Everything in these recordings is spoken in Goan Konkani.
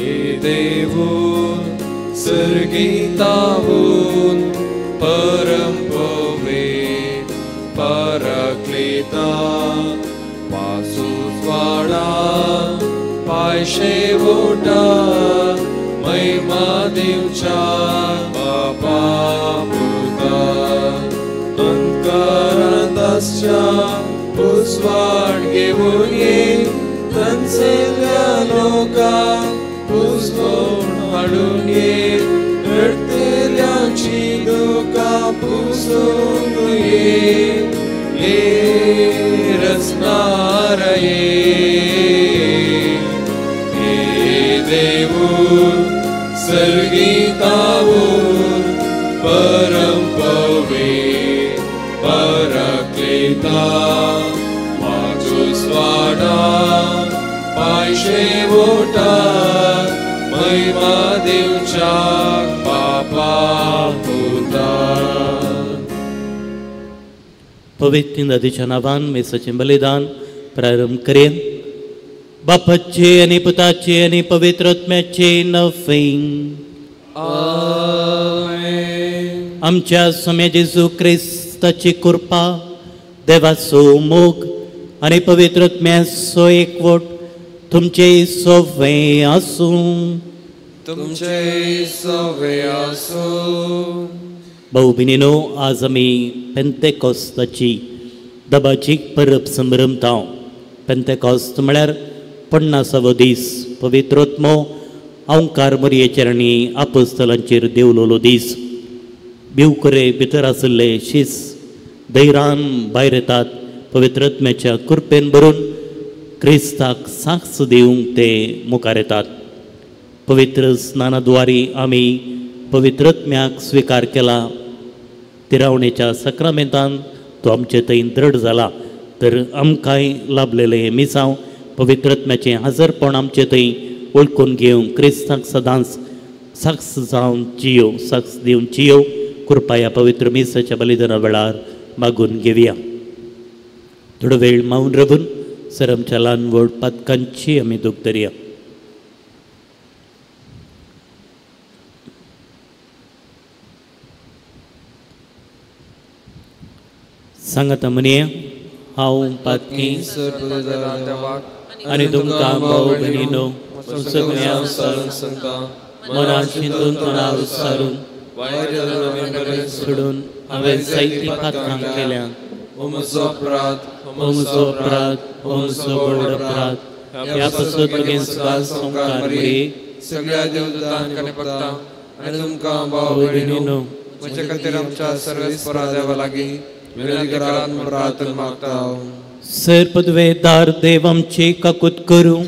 हे देवून सर्गीतावून परम पवित्र पराक्लिता वासुस्वाडा पायशे वोटा महिमा दिवच्या बापा पुता अंतकारांत आसच्या उजवाड घेवन ये तनसेल्या लोकांक उजवण हाडून ये रडटेल्यांची दुकां पुसून ये ये रचणार ये हे देवून सर्गीतावून परम पवित्र पराक्लिता वाचुस्वाडा पायशे वोटा महिमा दिवच्या बापा पुता. पवित्र नदीच्या नावान मेसाचें बलिदान प्रारंभ करेन. बापाचे आनी पुताचे आनी पवित्र आत्म्याचे नफे. आमेन. आमच्या स्वाम्या जेजू क्रिस्ताची कृपा, देवाचो मोग आनी पवित्र आत्म्याचो एकवट तुमचे सवे आसूं. तुमचे सवे आसूं. भाऊ भयणीनो, आज आमी पेंतेकोस्ताची दबाजीक परब संभ्रमता. पेंतेकोस्त म्हळ्यार 50वो दीस, पवित्रोत्मो अंकार मोरयेचेर आनी आपोस्तलांचेर देंवलोलो दीस. भिवकुरे भितर आशिल्ले शीस धैरान भायर येतात, पवित्रत्म्याच्या कृपेन भरून क्रिस्ताक साक्ष दिवंक ते मुखार येतात. पवित्र स्नानाद्वारी आमी पवित्रत्म्याक स्विकार केला. तिरावणेच्या सक्रामेंतान तो आमचे थंय दृढ जाला. तर आमकांय लाभलेलें मिसांव पवित्रत्म्याचें हजरपण आमचे थंय वळखून घेवन क्रिस्ताक सदांच साक्ष जावन जियो, साक्ष दिवन जियो. कृपा ह्या पवित्र मिसाच्या बलिदाना वेळार मागून घेवया. थोडो वेळ मावन रावून सर आमच्या ल्हान व्हड पातकांची आमी दूख धरया. सांगाता म्हणया, हांव पातकी आनी तुमकां भाव भयणीनो सगळ्या मनान चिंतून तोंडार सारून सोडून हांवें जायतीं पातकां केल्या. म्हजो अपराध, म्हजो अपराध, म्हजो व्हड अपराध. ह्या पासत म्हगे सदांच संवकार मरे सगळ्या देवदूतांक आनी भक्तांक आनी तुमकां भाव भयणीनो म्हजे खातीर आमच्या सर्वेस्परा देवा लागीं विनंती करात म्हूण प्रार्थना मागता. सर पदवेदार देव आमची काकूत करूं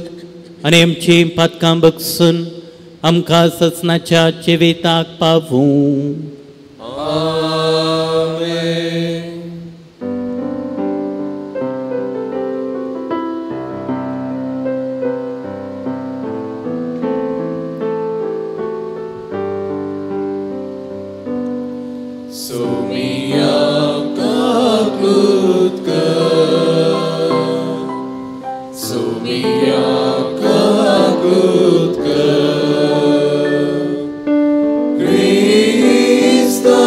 आनी आमची पातकां बगसून आमकां सचनाच्या जिविताक पावूं. आमेन. सोमिया काकूत कर, सोमिया काकूत कर, क्रिस्ता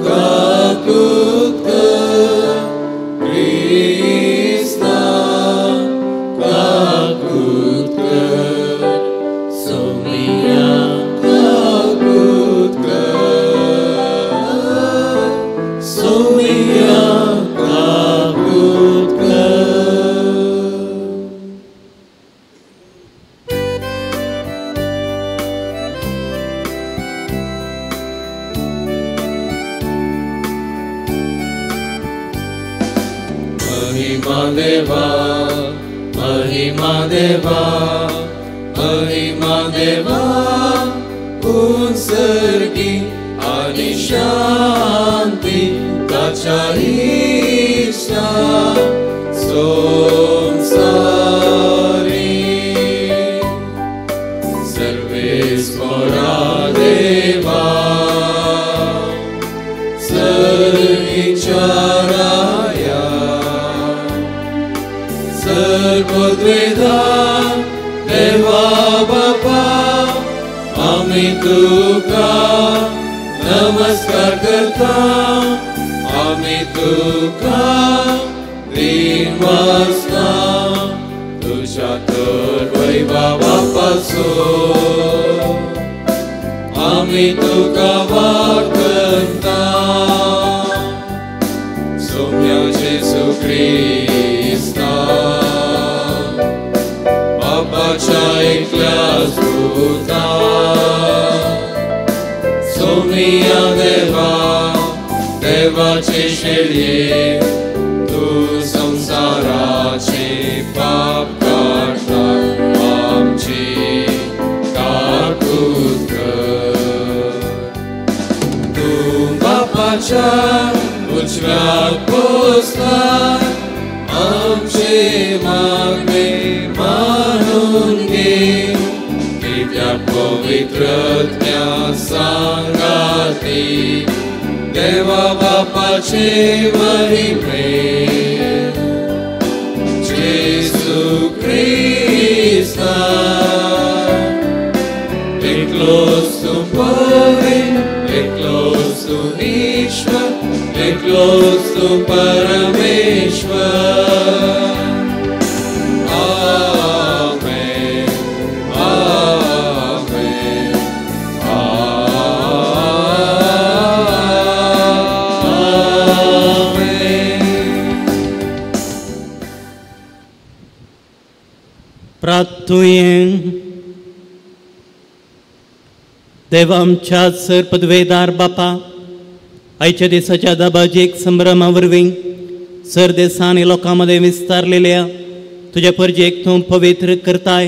काकूत कर, क्रिस्ता काकूत कर, सोमिया काकूत कर, सोमिया काकूत कर. महिमा देवा, महिमा देवा, महिमा देवा, उत्सर्गी आणि शांती ताच्या इच्छा संसारी. सर्वेस्परा देवा, सर्विचाराया, सर्वद्वेदा देवा बापा आमी तुका नमस्कार करता, आमी तुका दिनवासना तुज्या तर वैभवा बापाचो आमी तुका वाकता। सोम्या जेजू क्रिस्ता बापाच्या एकल्याच पुता, सोमिया देवा देवाचे शेळये तूं संवसाराचे पाप काडटा आमची काकूत कर। तूं बापाच्या उजव्याक बसला आमचे मागणे मानून घे, कित्याक पवित्रत्म्या सांगाती देवा बापाचे महिमे। जेजू क्रिस्ता एकलोच तूं पवित्र, एकलोच तूं ईश्वर, एकलोच तूं परमेश्वर। आमेन आमेन आमेन। प्रार्थुयें देव आमच्या सर पदवेदार बापा, आयच्या दिसाच्या दबाजीक संभ्रमा वरवीं सर देसान आनी लोकां मदें विस्तारलेल्या तुज्या परजेक तूं पवित्र करताय।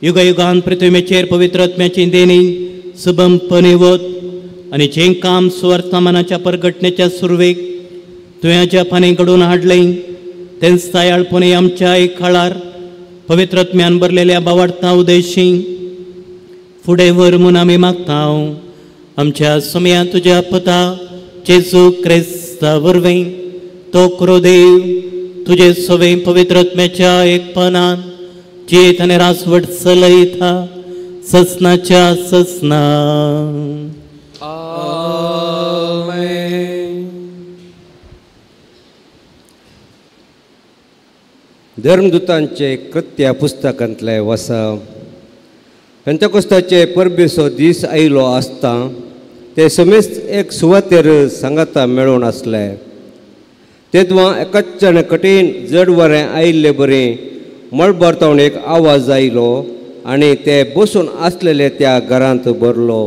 युगायुगान पृथ्वीचेर पवित्र आत्म्याची देणी सुबमपणी वत आनी जें काम सुवर्तमानाच्या परगटण्याच्या सुरवेक तुवें ज्या पाणी घडोवन हाडलें तेंच तायाळपणी आमच्या एक काळार पवित्र आत्म्यान भरलेल्या बावाडता उदेशी फुडें व्हर म्हूण आमी मागता। आमच्या सोम्या तुज्या पता जेजू क्रिस्ता वरवीं तो क्रो देव तुजे सोवे पवित्र आत्म्याच्या एकपणान जियेत आनी रासवट चलयता ससनाच्या ससना। आमेन। धर्मदूतांचे कृत्या पुस्तकांतले वसा पेंतेकोस्ताचे परबेचो दीस आयलो आसता ते समेस्त एक सुवातेर सांगाता मेळून आसले। तेदवां एकाच्यान कठीण जड वारें आयिल्ले बरी मळबार तावन एक आवाज आयलो आनी ते बसून आसलेले त्या घरांत भरलो।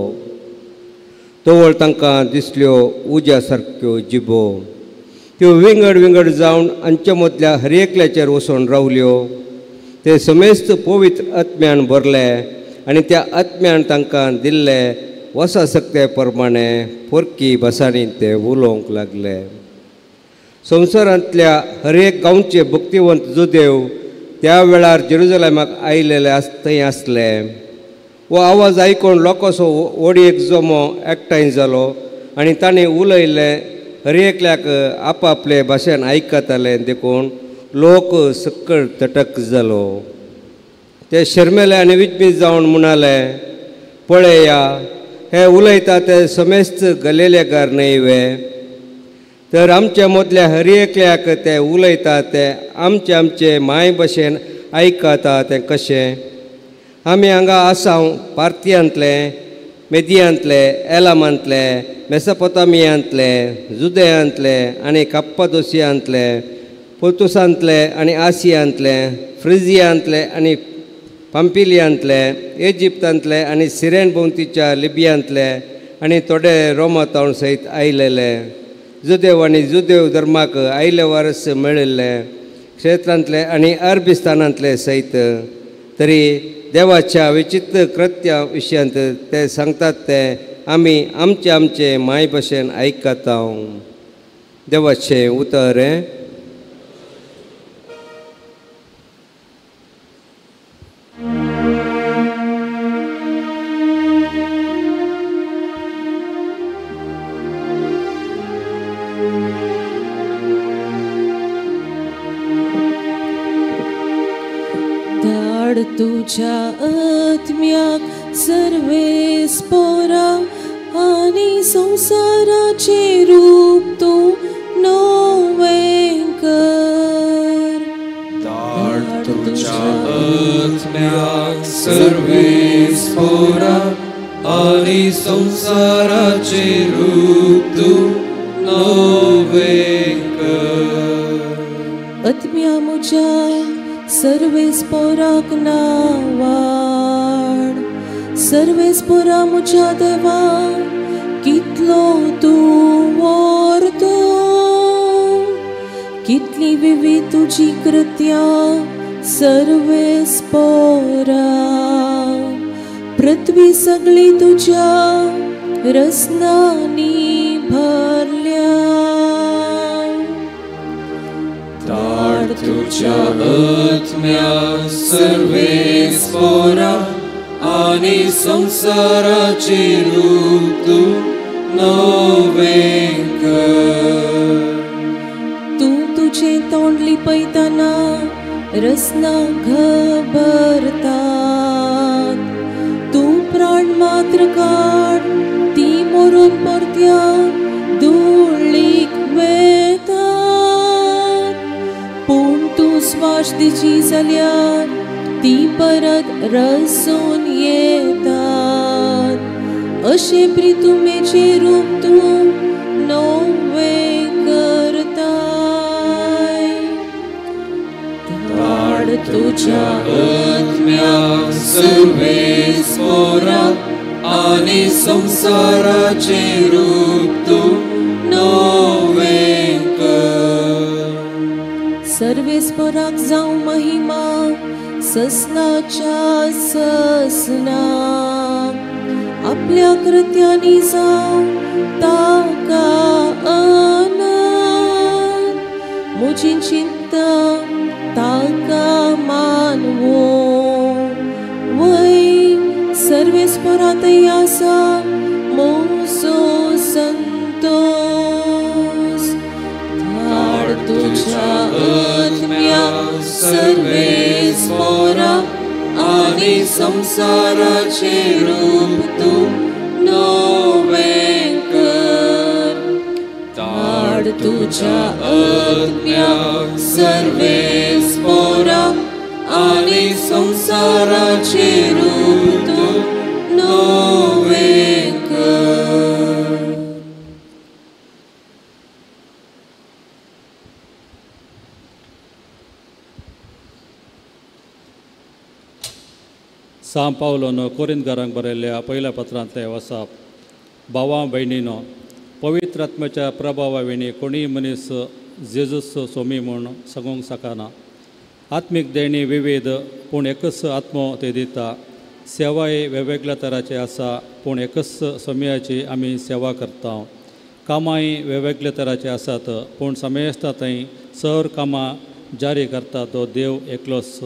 तवळ तांकां दिसल्यो उज्या सारक्यो जिबो, त्यो विंगड विंगड जावन हांच्या मदल्या हर एकल्याचेर वचून रावल्यो। ते समेस्त पवित्र आत्म्यान भरले आनी त्या आत्म्यान तांकां दिल्ले वसा सक्ते प्रमाणे परकी भासांनी ते उलोवंक लागले। संवसारांतल्या हर एक गांवचे भक्तिवंत जुदेव त्या वेळार जेरुजलेमाक आयिल्ले थंय आसले। हो आवाज आयकून लोकांचो व्हड एक जमो एकठांय जालो आनी तांणी उलयल्लें हर एकल्याक आपापले भाशेन आयकताले, देखून लोक सकळ तटक जालो। ते शर्मेले आनी विजमीत जावन म्हणाले, पळया हे उलयता ते समेस्त गलेलेकार न्हय वे? तर आमच्या मदल्या हर एकल्याक ते उलयता ते आमचे आमचे माय भाशेन आयकता तें कशें? आमी हांगा आसाव पार्थियांतले, मेदियांतले, एलामांतले, मेसोपोतामियांतले, जुदयांतले आनी कप्पादोसियांतले, पोर्तुसांतले आनी आसियांतले, फ्रिजियांतले आनी पाम्पिलियांतले, इजिप्तांतले आनी सिरेन भोंवतीच्या लिबियांतले आनी थोडे रोमा तावन सयत आयलेले जुदेव आनी जुदेव धर्माक आयले वारस मेळिल्ले क्षेत्रांतले आनी अरबिस्तानांतले सयत। तरी देवाच्या विचित्र कृत्या विशयांत ते सांगतात ते आमी आमचे आमचे माय भाशेन आयकता। देवाचें उतर हें। धाड तुज्या आत्म्याक सर्वेस्पोरा आनी संवसाराचें रूप तूं नवें कर. धाड तुज्या आत्म्याक सर्वेस्पोरा आनी संवसाराचें रूप तूं नवें कर. आत्म्या म्हज्या सर्वेस्पोराक नावाड, सर्वेस्पोरा म्हज्या देवा कितलो तूं व्हरतो, कितली विविध तुजी कृत्यां सर्वेस्पोरा. पृथ्वी सगळी तुज्या रसनांनी भरल्या. धाड तुज्या आत्म्याक सर्वेस्पोरा आनी संवसाराचें रूप तूं नवें कर. तूं तुजें तोंड लिपयतना रसना घबरतात, तूं प्राण मात्र काड ती मरून परत्या धुळीक वेतात. पूण तूं स्वास दिची जाल्यार ती परत रसून येतात. अशें प्रितुमेचें रूप तूं नवें करताय. धाड तुज्या आत्म्याक सर्वेस्पोरा आनी संवसाराचें रूप तूं नवें कर. सर्वेस्पोराक जावं महिमा ससनाच्या ससना, आपल्या कृत्यांनी जावं ताका अनंत. म्हजी चिंता ताका मानवो वय, सर्वेस्पोरा थंय आसा म्हजो संतोस. धाड तुज्या आत्म्याक सर्वेस्पोरा आनी संवसाराचें रूप तूं नवें कर. धाड तुज्या आत्म्याक सर्वेस्पोरा आनी संवसाराचें रूप तूं नवें कर. सां पावलोन कोरिंदकारांक बरयल्ल्या पयल्या पत्रांतलें वसाप. भावां भयणीनो, पवित्र आत्म्याच्या प्रभावा विणी कोणीय मनीस जेजूस सोमी म्हूण सांगूंक शकना. आत्मीक देणी विविध पूण एकच आत्मो ते दिता. सेवाय वेगवेगळ्या तराचे आसा पूण एकच सोमयाची आमी सेवा करता. कामांय वेगवेगळ्या तराचे आसात पूण समेस्ता थंय सर कामां जारी करता तो देव एकलोच.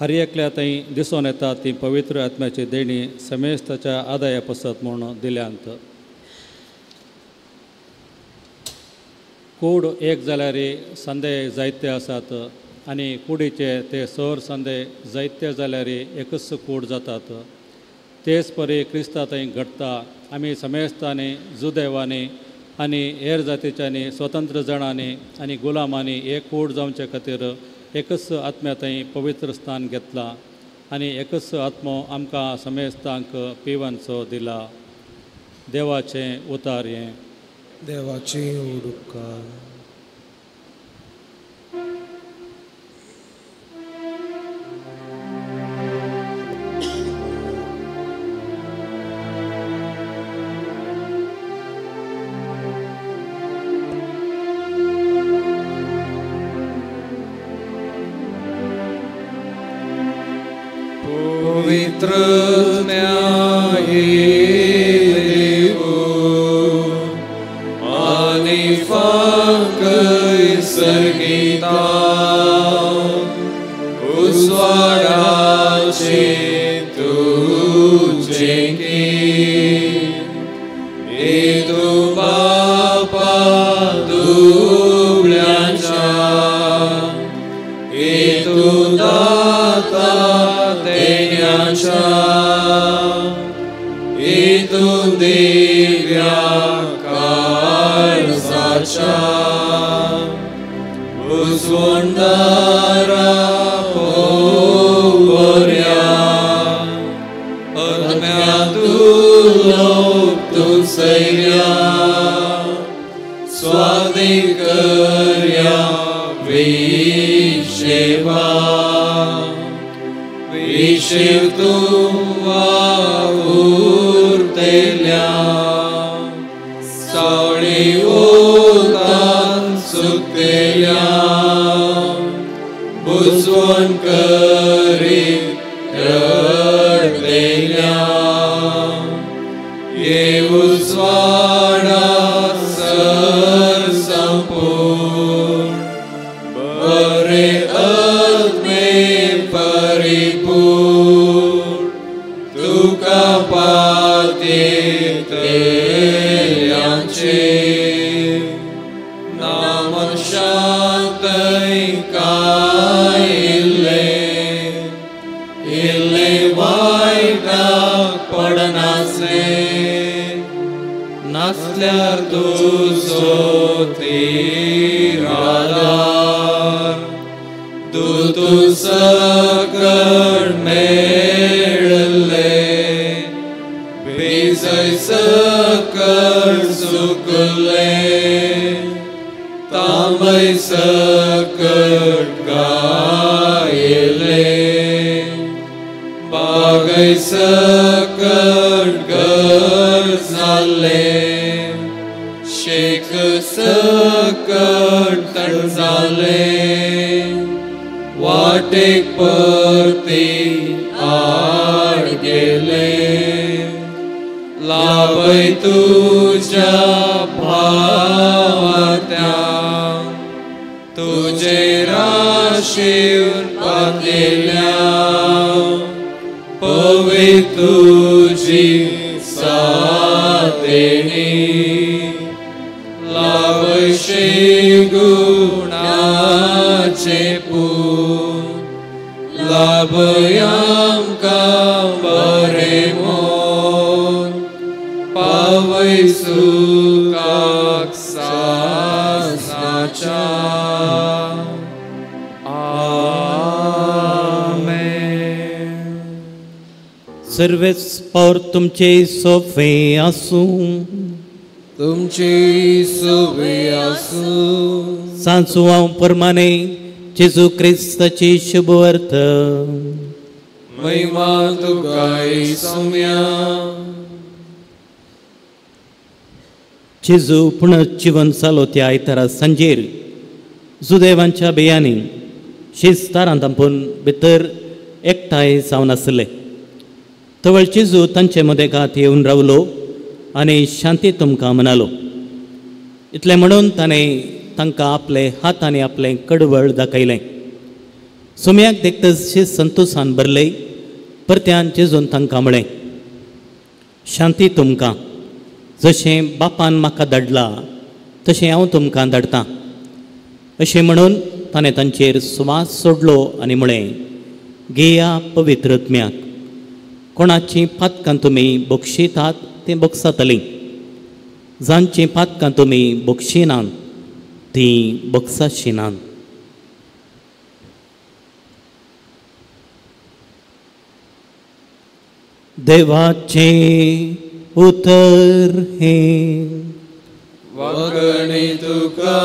हर एकल्या थंय दिसून येता ती पवित्र आत्म्याची देणी समेस्ताच्या आदाया पसत म्हूण दिल्यांत. कूड एक जाल्यार संदे जायते आसात आनी कुडीचे ते सर संदे जायते जाल्यार एकच कूड जातात. तेच परी क्रिस्ता थंय घडटा. आमी समेस्तांनी, जुदेवांनी आनी हेर जातीच्यांनी, स्वतंत्र जाणांनी आनी गुलामांनी एक कूड जावचे खातीर एकच आत्म्या थंय पवित्र स्थान घेतलां आनी एकच आत्मो आमकां समेस्तांक पिवनचो दिला. देवाचें उतार हें. देवाचें उपकार. पवित्र देवो आनी फांकय सर्गिता उजवाडाचे तुजें की येतू बापा दुबळ्यांच्या येतू दाता तुझ्या इतून दिव्या काळजाच्या उजवंदारा पोवऱ्या आत्म्या तुलोक तूं सैर्या स्वादीन करया विशेवा विशेव तूं वावुरतेल्या सावळी उतान सुकतेल्या बुजवण करीत रडतेल्या ये उजवाडा सर संपूर्ण बरे आत्मे परिपूर्ण तुका पातेल्यांचे ना मनशांतय काय इल्ले इल्ले वायटाक पडनासले नासल्यार तुजो तिरादार दूतू सकट मेळले बीजय सकट सुकले तांबय सकट गायले बागय सकट घर जाले शेक सकट तण जाले वाटेक परती आड गेले लाभय तुझ्या भावात्या तुझे राशीवन पातलेल्या पवी तुझी सादेणी लाभशे गुणाचे पूर लाभय आमकां बरें मोन पावय सुखाक सासणाच्या. आमेन. सर्वेच पावर तुमचे सोफे आसूं तुमचे सोबे आसूं. सांसुवां परमाने जेजू क्रिस्ताची शुभवर्त. महिमा तुका सोम्या. जेजू पुनर्जीवन जालो त्या आयतारा सांजेर जुदेवांच्या बेयांनी शिस्तारां तांपून भितर एकठांय जावन आसले. तवळ जेजू तांचे मदेगात येवन रावलो आनी शांती तुमकां म्हणालो. इतलें म्हणून ताणें तांकां आपले हात आनी आपलें कडवळ दाखयलें. सोम्याक देखतच संतोशान भरले. परत्यान जेजून तांकां म्हळें, शांती तुमकां. जशें बापान म्हाका धाडला तशें हांव तुमकां धाडटां. अशें म्हणून ताणें तांचेर सुवास सोडलो आनी म्हळें, घेया पवित्र आत्म्याक. कोणाचीं पातकां तुमी बक्षितात तीं बक्षातलीं, जांचीं पातकां तुमी बक्षिनात तीं बक्षाशिनात. देवाचें उतर हें. वागणी तुका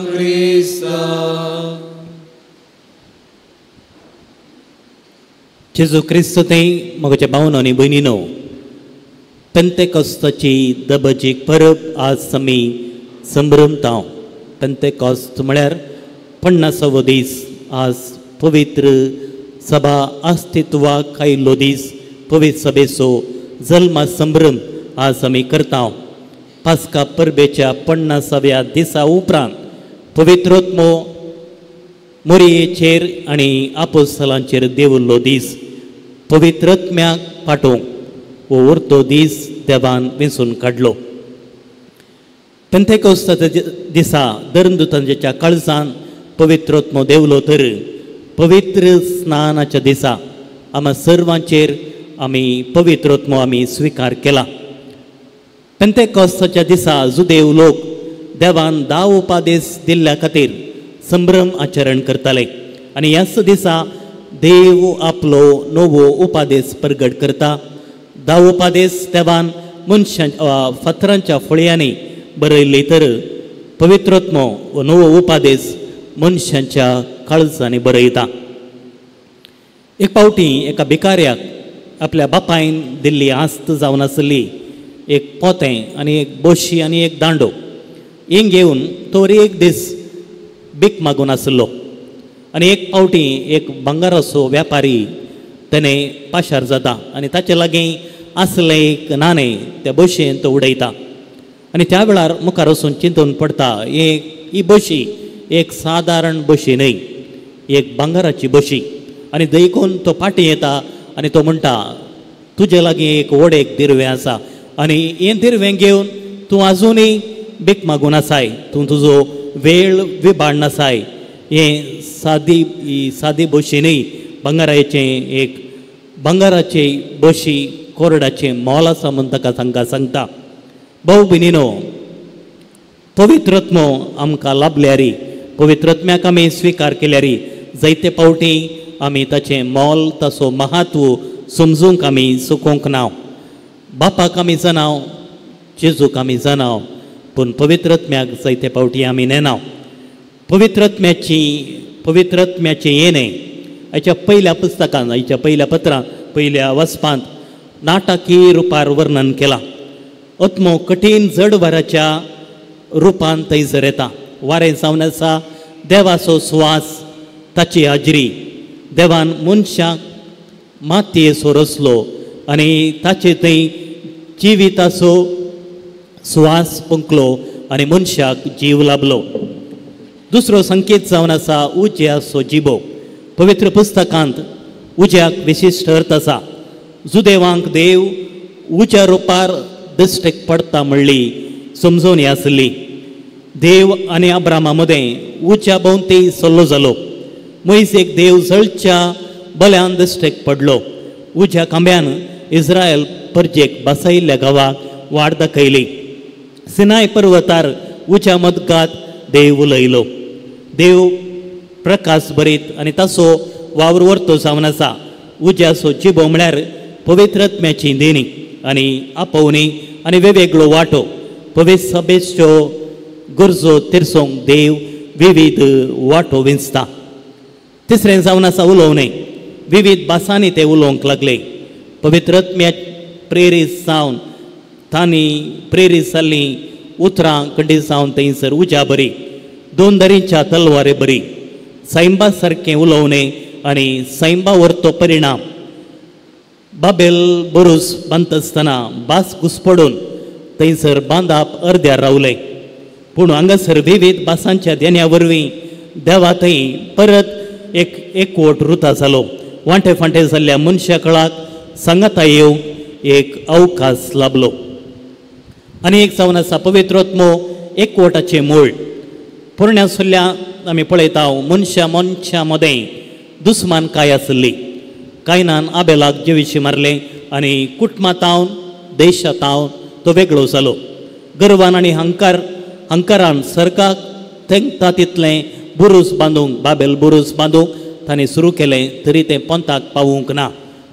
क्रिस्ता. जेजू क्रिस्त थंय म्हज्या भावनो आनी भयणीनो, पेंतेकोस्ताची दबजीक परब आज आमी संभ्रमता. पेंतेकोस्त म्हळ्यार 50वो दीस. आज पवित्र सभा अस्तित्वाक आयिल्लो दीस. पवित्र सभेचो जल्मा संभ्रम आज आमी करता. पास्का परबेच्या 50व्या दिसा उपरांत पवित्रोत्मो मोरयेचेर आनी आपोस्तलांचेर देवल्लो दीस. पवित्रत्म्याक पाठोवंक हो उरतो दीस देवान वेंचून काडलो. पेंतेकोस्ताच्या दिसा धर्मदूतांच्या काळजान पवित्रोत्मो देवलो तर पवित्र स्नानाच्या दिसा आमा सर्वांचेर आमी पवित्रत्मो आमी स्विकार केला. पेंतेकोस्ताच्या दिसा जुदेव लोक देवान 10 उपादेश दिल्ल्या खातीर संभ्रम आचरण करताले आनी ह्याच दिसा देव आपलो नवो उपादेश प्रगट करता. 10 उपादेश देवान मनशां फातरांच्या फळयांनी बरयल्ले तर पवित्रत्मो हो नवो उपादेश मनशांच्या काळजांनी बरयता. एक पावटी एका भिकाऱ्याक आपल्या बापायन दिल्ली आस्त जावन आसली एक पोतें आनी एक बोशी आनी एक दांडो हें घेवन तो एक दीस भीक मागून आसलो आनी एक पावटी एक भांगराचो व्यापारी तेणें पाशार जाता आनी ताचे लागीं आसलें एक नाणें त्या बोशयेन तो उडयता आनी त्या वेळार मुखार वचून चिंतून पडटा ही बशी एक सादारण बशी न्हय, एक भांगराची बशी. आनी देखून तो फाटीं येता आनी तो म्हणटा तुजे लागीं एक व्हड एक दिरवें आसा आनी हें दिरवें घेवन तूं आजुनूय भीक मागून आसाय, तूं तुजो वेळ विबाड नासाय. हें सादी ही सादी बशी न्हय, भांगराचें एक भांगराचे बशी कोरडाचें मोल आसा म्हूण ताका तांकां सांगता. भाव भयणीनो, पवित्रत्मो आमकां लाभल्यारी, पवित्रत्म्याक आमी स्विकार केल्यारी जायते पावटी आमी ताचें मोल ताचो महत्व समजूंक आमी चुकोंक ना. बापाक आमी जाणाव, जेजूक आमी जाणाव, पूण पवित्रत्म्याक जायते पावटी आमी नेनाव. पवित्रत्म्याचें येणें हाच्या पयल्या पुस्तकांत, हाच्या पयल्या पत्रांत, पयल्या वचपांत नाटकी रुपार वर्णन केलां. आत्मो कठीण जड वाऱ्याच्या रुपान थंयसर येता. वारें जावन आसा देवाचो सुवास, ताची हाजरी. देवान मनशाक मातयेचो रचलो आनी ताचे थंय जिविताचो सुवास पंकलो आनी मनशाक जीव लाभलो. दुसरो संकेत जावन आसा उज्याचो जिबो. पवित्र पुस्तकांत उज्याक विशिश्ट अर्थ आसा. जुदेवांक देव उज्या रुपार दृश्टीक पडटा म्हणली समजवणी आसली. देव आनी अब्रामा मदें उज्या भोंवती सल्लो जालो. मोयसेक देव जळच्या बल्यान दृश्टीक पडलो. उज्या खांब्यान इस्रायल परजेक बसयल्ल्या गांवाक वाट दाखयली. सिनाय पर्वतार उज्या मदगात देव उलयलो. देव प्रकाश भरीत आनी ताचो वावर वर्तो जावन आसा. उज्याचो जिबो म्हळ्यार पवित्रत्म्याची देणी आनी आपोवणी आनी वेगवेगळो वांटो. पवित्र सभेच्यो गरजो तिरसोंक देव विविध वांटो विंचता. तिसरें जावन आसा उलोवणें. विविध भासांनी ते उलोवंक लागले. पवित्रत्म्या प्रेरीत जावन तांणी प्रेरीत जाल्लीं उतरां खंडीत जावन थंयसर उज्या बरी, दोन दरींच्या तलवारे बरी, सैंबा सारकें उलोवणें आनी सैंबा वरतो परिणाम. बाबेल बुरूज बांदता आसतना भास घुसपडून थंयसर बांदाप अर्द्यार रावलें. पूण हांगासर विविध भासांच्या देण्या वरवीं देवा थंय परत एक एकवट रुता जालो. वांटे फांटे जाल्ल्या मनशा कळाक सांगाता येवंक एक अवकाश लाभलो. आनी एक जावन आसा पवित्रत्मो एकवटाचें मूळ. पोरण्या सुल्ल्या आमी पळयता मनशा मनशा मदें दुस्मान काय आसली. कायनान आबेलाक जेविशी मारलें आनी कुटुंबांतावन देशांतावन तो वेगळो जालो. गर्वान आनी हंकारान सरकाक तेंकता तितलें बुरूज बांदूंक, बाबेल बुरूज बांदूंक तांणी सुरू केलें तरी तें पंथाक पावूंक ना.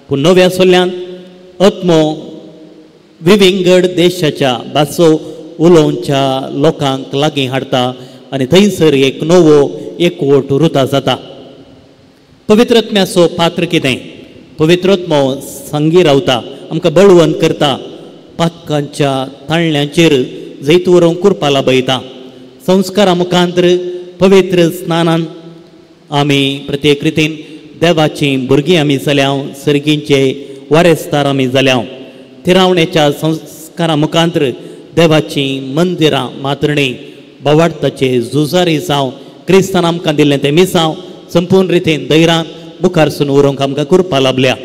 पूण नव्या सोल्यांत आत्मो विविंगड देशाच्या भासो उलोवच्या लोकांक लागीं हाडटा आनी थंयसर एक नवो एकवट रुता जाता. पवित्रत्म्याचो पात्र कितें? पवित्रत्मो सांगी रावता, आमकां बळवंत करता, पातकांच्या ताळण्यांचेर जैत व्हरूंक कुरपा लाबयता. संस्कारा मुखांतर पवित्र स्नानान आमी प्रत्येक रितीन देवाचीं भुरगीं आमी जाल्या, सर्गींचे वारेसदार आमी जाल्या. थिरावणेच्या संस्कारा मुखांतर देवाचीं मंदिरां मातरणी बोवाळताचे झुजारी जावं क्रिस्तान आमकां दिल्लें तें मिसांव संपूर्ण रितीन धैर्यान मुखार सून उरोवंक आमकां कुरपा लाभल्या.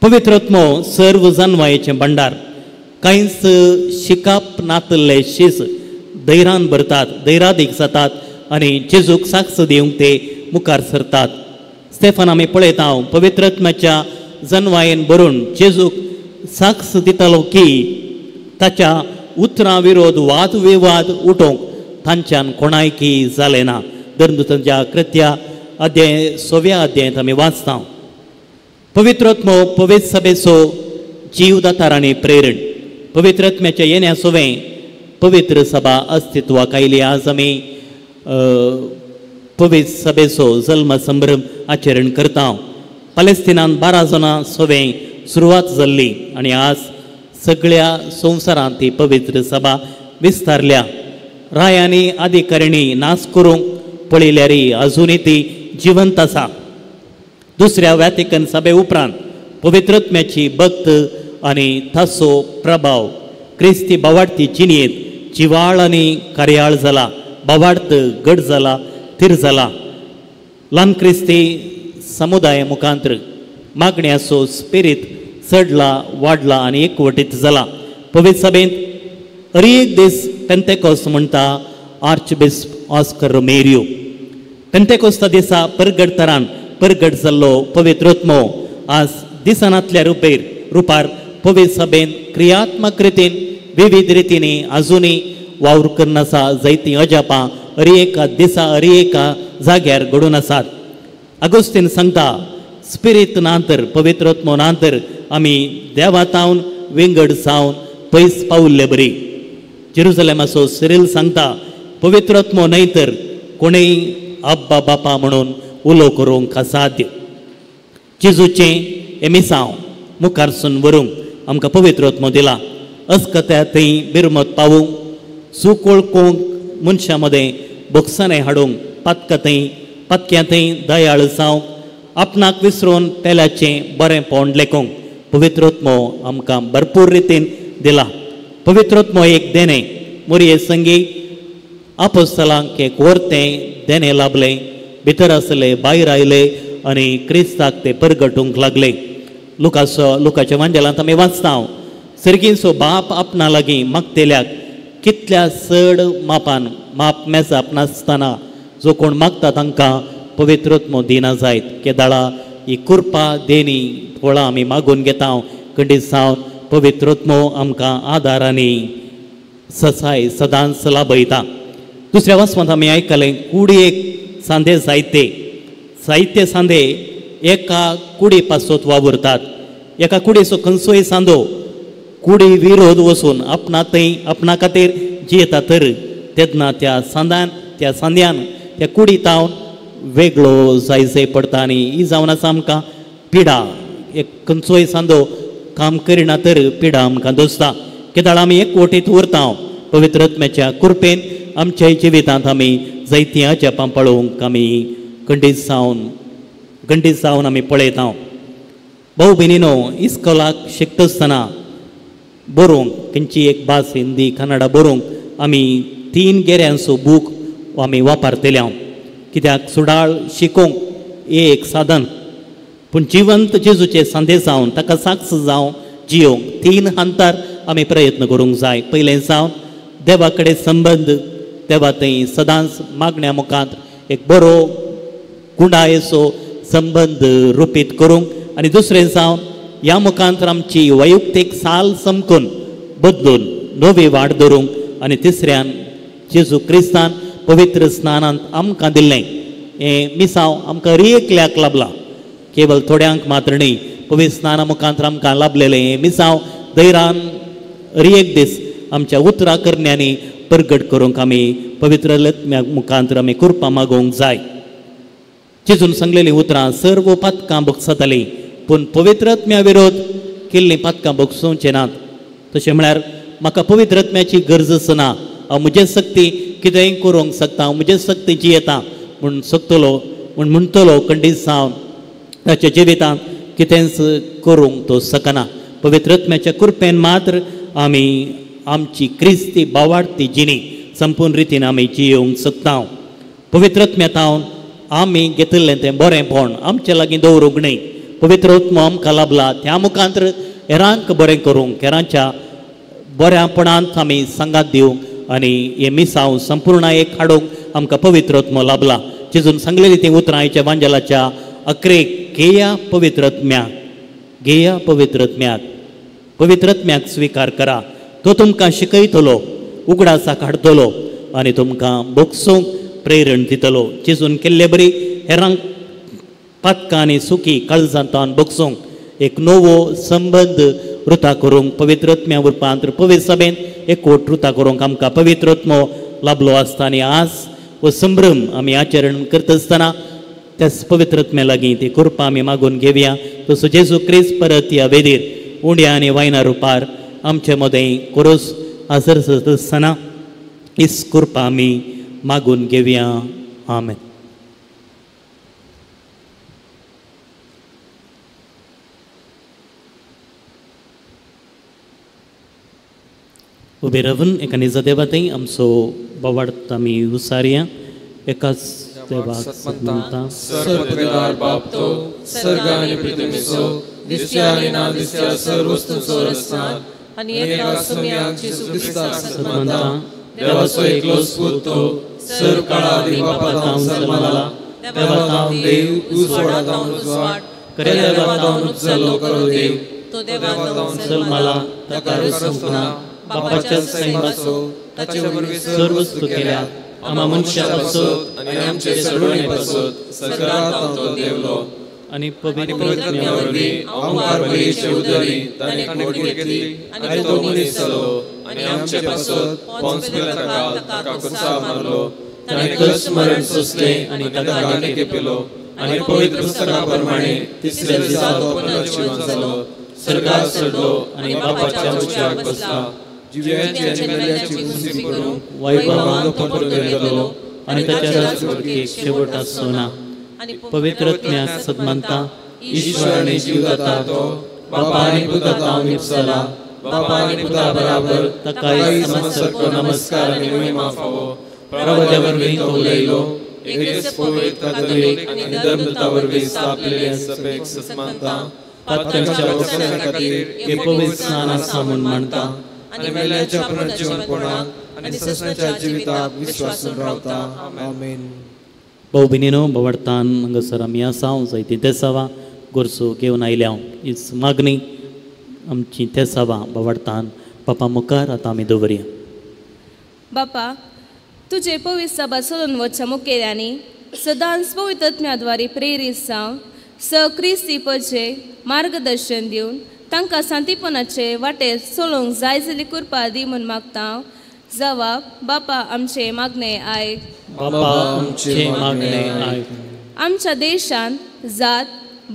पवित्रत्मो सर्व जानवायेचें भंडार. कांयच शिकाप नातल्ले शीस धैर्यान भरतात, धैर्यादीक जातात आनी जेजूक साक्ष दिवंक ते मुखार सरतात. स्टेफन आमी पळयता पवित्रत्म्याच्या जनवायेन भरून जेजूक साक्ष दितालो की ताच्या उतरां विरोध वाद विवाद उठोवंक तांच्यान कोणायकी जालें ना. धर्मदूतांच्या कृत्या अध्याय 6व्या अध्यायांत आमी वाचता. पवित्रात्मो पवित्र सभेचो जीवदातार आनी प्रेरण. पवित्रात्म्याच्या येण्या सोवें पवित्र सभा अस्तित्वाक आयली. आज आमी पवित्र सभेचो जल्म संभ्रम आचरण करता. पलेस्तिनान 12 जाणां सोवें सुरवात जाल्ली आनी आज सगळ्या संवसारांत ती पवित्र सभा विस्तारल्या. रायांनी अधिकाऱ्यांनी नाश करूंक पळयल्यारय अजुनूय ती जिवंत आसा. दुसऱ्या वॅटिकन सभे उपरांत पवित्रात्म्याची भक्त आनी ताचो प्रभाव क्रिस्ती बावाडती जिणेंत जिवाळ आनी कार्याळ जाला, बावाडत घट जाला, थीर जाला. ल्हान क्रिस्ती समुदाय मुखांतर मागण्याचो स्पिरीत चडला, वाडला आनी एकवटीत जाला. पवित्र सभेंत हर एक दीस पेंतेकोस्त म्हणटा आर्चबिस्प ऑस्कर रोमेरियो. पेंतेकोस्ता दिसा परगडतरान परगट जाल्लो पवित्रात्मो आज दिसनातल्या रुपार पवित्र सभेन क्रियात्मक रितीन विविध रितींनी अजुनूय वावर करून आसा. जायतीं अजापां हर एका दिसा हर एका जाग्यार घडून आसात. आगोस्तीन सांगता, स्पिरीत ना तर पवित्रात्मो ना तर आमी देवा तावन विंगड जावन पयस पावल्ले बरी. जेरुजलेमाचो सिरील सांगता, पवित्रात्मो न्हय तर कोणूय अब्बा बापा म्हणून उलो करूंक असाध्य. जेजूचें हें मिसांव मुखारसून व्हरूंक आमकां पवित्रात्मो दिला. अस्कत्या थंय बिरमत पावूंक, चूक वळखूंक, मनशां मदें भोगसणें हाडूंक, पातकां थंय पातक्यां थंय दयाळ जावंक, आपणाक विसरून पेल्याचें बरें पोंड लेखूंक पवित्रात्मो आमकां भरपूर रितीन दिला. पवित्रात्मो एक देणें. मोरये संगी आपोस्तलांक एक वर्तें देणें लाभलें. भितर आसले, भायर आयले आनी क्रिस्ताक ते परगटूंक लागले. लुकाच्या वांजेलांत आमी वाचता, सर्गींचो बाप आपणा लागीं मागतेल्याक कितल्या चड मापान माप मेजाप नासतना जो कोण मागता तांकां पवित्रात्मो दिना जायत. केदाळा ही कृपा देणी फळां आमी मागून घेता. खंडीत जावन पवित्रात्मो आमकां आदार आनी ससाय सदांच लाभयता. दुसऱ्या वाचपांत आमी आयकलें, कुडयेक सांदे जायते जायते सांदे एका कुडी पासत वावुरतात. एका कुडीचो खंयचोय सांदो कुडी विरोध वचून आपणा थंय आपणा खातीर जियेता तर तेन्ना त्या सांद्यान त्या कुडी तावन वेगळो जाय पडटा. आनी ही जावन आसा आमकां पिडा. एक खंयचोय सांदो काम करिना तर पिडा आमकां दोसता. केदाळ आमी एकवटीत उरता. पवित्रात्म्याच्या कृपेन आमच्या जिवितांत आमी जायतीं अजापां पळोवंक आमी खंडीत जावन आमी पळयता. भाऊ भयणीनो, इस्कोलाक शिकता आसतना बरोवंक खंयची एक भास हिंदी कन्नडा बरोवंक आमी 3 गेऱ्यांचो बूक आमी वापरतले. कित्याक सुडाळ शिकोवंक एक साधन, पूण जिवंत जेजूचे संदेश जावन ताका साक्ष जावन जियोवंक 3 हंतार आमी प्रयत्न करूंक जाय. पयलें जावन देवा कडेन संबंद, देवा थंय सदांच मागण्या मुखांत एक बरो गुंडायेचो संबंद रुपीत करूंक, आनी दुसरें जावन ह्या मुखांत आमची वैयक्तीक साल समकून बदलून नवी वाट धरूंक, आनी तिसऱ्यान जेजू क्रिस्तान पवित्र स्नानांत आमकां दिल्लें हें मिसांव आमकां एकल्याक लाभलां, केवल थोड्यांक मात्र न्ही. पवित्र स्नाना मुखांत आमकां लाभलेलें हें मिसांव धैरान एक दीस आमच्या उतरा करण्यांनी परगट करूंक आमी पवित्र आत्म्या मुखांत आमी कृपा मागोवंक जाय. जेजून सांगलेलीं उतरां सर्व पातकां भोगसतालीं, पूण पवित्र आत्म्या विरोध केल्लीं पातकां भोगसोवचें नात. तशें म्हळ्यार म्हाका पवित्र आत्म्याची गरज आसना, हांव म्हजे शक्ती कितेंय करूंक शकता, हांव म्हजे शक्ती जियेता म्हूण शकतलो म्हूण म्हणटलो खंडीत जावन ताच्या जिवितांत कितेंच करूंक तो शकना. पवित्र आत्म्याच्या कृपेन मात्र आमी आमची क्रिस्ती बावाडती जिणी संपूर्ण रितीन आमी जियोवंक शकता. पवित्र आत्म्या तावन आमी घेतिल्लें तें बरेंपण आमचे लागीं दवरूंक न्हय. पवित्र आत्मो आमकां लाभला त्या मुखांत हेरांक बरें करूंक, हेरांच्या बऱ्यापणांत आमी सांगात दिवंक आनी हें मिसांव संपूर्ण एक हाडूंक आमकां पवित्र आत्मो लाभला. जेजून सांगलेली तीं उतरां आयच्या वांजेलाच्या अकरेक केया पवित्र आत्म्या घेया पवित्रत्म्याक, पवित्रत्म्याक स्विकार करा. तो तुमकां शिकयतलो, उगडासाक हाडटलो आनी तुमकां भोगसूंक प्रेरण दितलो. जेजून केल्ले बरी हेरांक पातकां आनी सुखी काळजांतान भोगसूंक एक नवो संबंद रुता करूंक पवित्रत्म्या रुपांतर पवित्र सभेन एकवट रुता करूंक आमकां पवित्रत्मो लाभलो आसता. आनी आज हो संभ्रम आमी आचरण करता आसतना त्याच पवित्रत्म्या लागीं ती कृपा आमी मागून घेवया. तसो जेजू क्रिस्त परत ह्या वेदीर उंड्या आनी वायना रुपार आमचे मदें कोरोस आसर आसतना हीच कृपा आमी मागून घेवया. आमेन. उबे रावन एका निजा देवातय आमचो बावार्थ आमी उसारया. एकाच देवाक सत्मनता सर्वपदवीदार बाप तो सर्ग आनी पृथ्वीचो दिसत्या आनी ना दिसत्या सर्व वस्तूंचो रचणार आनी एका सोम्याक जेजू क्रिस्ताक सत्मनता देवाचो एकलोच पूत तो सर्व काळा आदी बापा जावन जल्मला, देवा जावन देव, उजवाडा जावन उजवाड, खऱ्या देवा जावन उपजलो खरो देव, तो देवा जावन जल्मला, ताका रचूंक ना, बापाच्या सैमाचो ताचे वरवीं सर्व वस्तू केल्यात, आमा मनशा पासत आनी आमचे सोडवणे पासत सर्गांत तो देवलो आनी पवित्र वरवीं ओंकार बळयेचे उदरी ताणें कूड घेतली आनी तो मनीस जालो आनी आमचे पासत पोन्स पिलाता ताका कुसाव मारलो, ताणें कश्ट मरण सोंसलें आनी ताका आनी खेपिलो आनी पवित्र पुस्तका प्रमाणे तिसऱ्या दिसा तो पुनर्जिवन जालो, सर्गार चडलो आनी बापाच्या उजव्याक बसला, जिव्यांची आनी मेल्यांची मुक्ती करूंक वैभवान तो परतून येतलो आनी ताच्या राजवटीक शेवट आसचो ना. पवित्रत्म्याक सदमानता ईश्वर आनी जीवदाता तो बापा आनी पुता जावन निपसला, बापा आनी पुता बराबर ताकाय समजसारको नमस्कार आनी महिमा फावो. प्रभुत्या वरवीं तो उलयलो, एकच पवित्र कातोलीक आनी धर्मदूता वरवीं स्थापलेले सभेक सन्मानता, पातकांच्या वचना खातीर एक पवित्र स्नान आसा म्हूण मानता आनी मेल्यांच्या पुनर्जीवनपणाक आनी ससनाच्या जिविताक विश्वासून रावता. आमेन. भाऊ भयणीनो, भावार्थान हांगासर आमी आसा जायतीं तेसावां गोरसो घेवन आयल्या. हीच मागणी आमची तेसावां भावार्थान बापा मुखार आतां आमी दवरया. बापा, तुजे पवित्र सभा चलून वचच्या मुखेल्यांनी सदांच पवित्रत्म्या प्रेरीत जावन स क्रिस्ती पचे मार्गदर्शन दिवन तांकां शांतीपणाचे वाटेर चलोवंक जाय जाल्ली कृपा दी म्हूण मागता. जवाब बापा आमचे मागणे आयक. बापा आमचे मागणे आयक. आमच्या देशांत जात,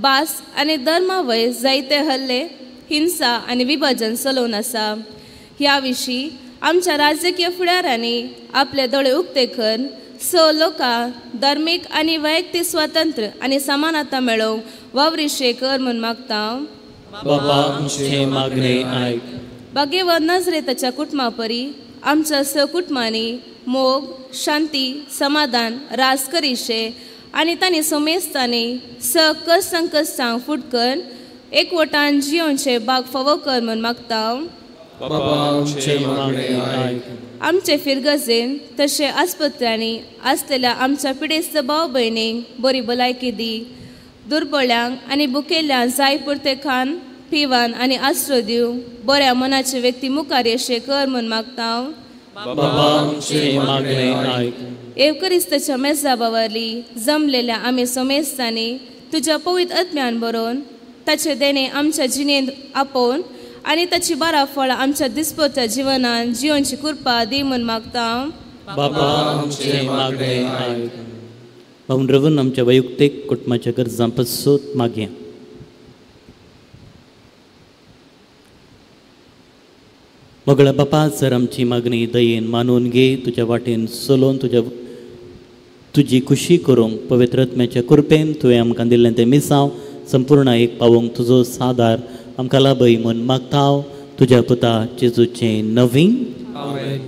भास आनी धर्मा वयर जायते हल्ले, हिंसा आनी विभाजन चलोवन आसा. ह्या विशीं आमच्या राजकीय फुडाऱ्यांनी आपले दोळे उक्ते करून स लोकांक धर्मीक आनी वैयक्तीक स्वातंत्र्य आनी समानता मेळोवंक वावरिशे कर म्हूण मागता. बापा आमचे मागणे आयक. बागेवर नजरेताच्या कुटुंबा परी आमच्या स कुटुंबांनी मोग, शांती, समाधान रास करिशे आनी तांणी सोमेस्तांनी स कश्ट संकश्टांक फुटकर एकवटान जियोवचे बाग फावो कर म्हूण मागता. आमचे फिरगजेन तशें आस्पत्र्यांनी आसलेल्या आमच्या पिडेस्त भाव भयणींक बरी भलायकी दी, दुर्बळ्यांक आनी भुकेल्ल्यांक जाय पुरतें खाण पिवन आनी आसरो दिवं बऱ्या मनाचे व्यक्ती मुखार येशे कर म्हूण मागता. एवकरिस्ताच्या मेजा बावरली जमलेल्या आमी सोमेस्तांनी तुज्या पवित्र आत्म्यान बरोवन ताचे देणे आमच्या जिणेंत आपोवन आनी ताची बारा फळां आमच्या दिसपट्ट्या जिवनान जिवनची कृपा दी म्हूण मागता. भाऊन रवून आमच्या वैयक्तीक कुटुंबाच्या गरजां पसून मागया. मोगळा बापा, जर आमची मागणी दयेन मानून घे, तुज्या वाटेन चलोवन तुज्या तुजी खुशी करूंक पवित्र आत्म्याच्या कृपेन तुवें आमकां दिल्लें तें मिसांव संपूर्ण एक पावोवंक तुजो सादार आमकां लाभय म्हूण मागता हांव तुज्या पुता जेजूचें नवीन. आमेन.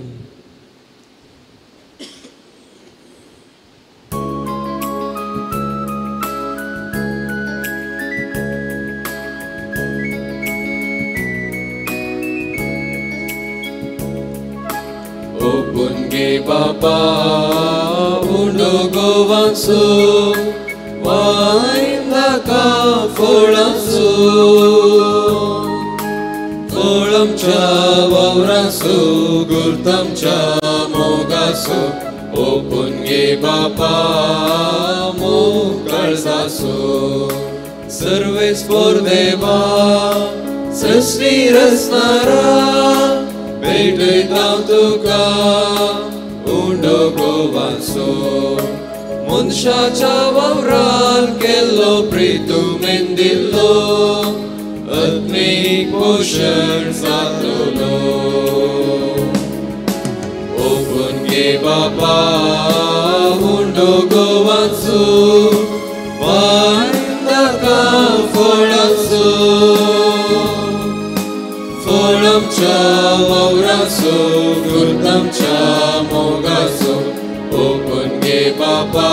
बापा उंडो गोवांसो वायन दाका फोळांसो आमच्या मोगासो ओपून घे बापा मोग काळजासो. सर्वेस्पोर देवा सृष्टी रचणारा भेटयता तुका उंडो गोवासो. मनशाच्या वावरान केल्लो प्रितुमेन दिल्लो आत्मीक पोशण जातलो. ओपून घे बापा उंडो गोवाचो वांदाका फळाचो. फळ आमच्या वावराचो गुर्त आमच्या मोगाचो ओपून घे बापा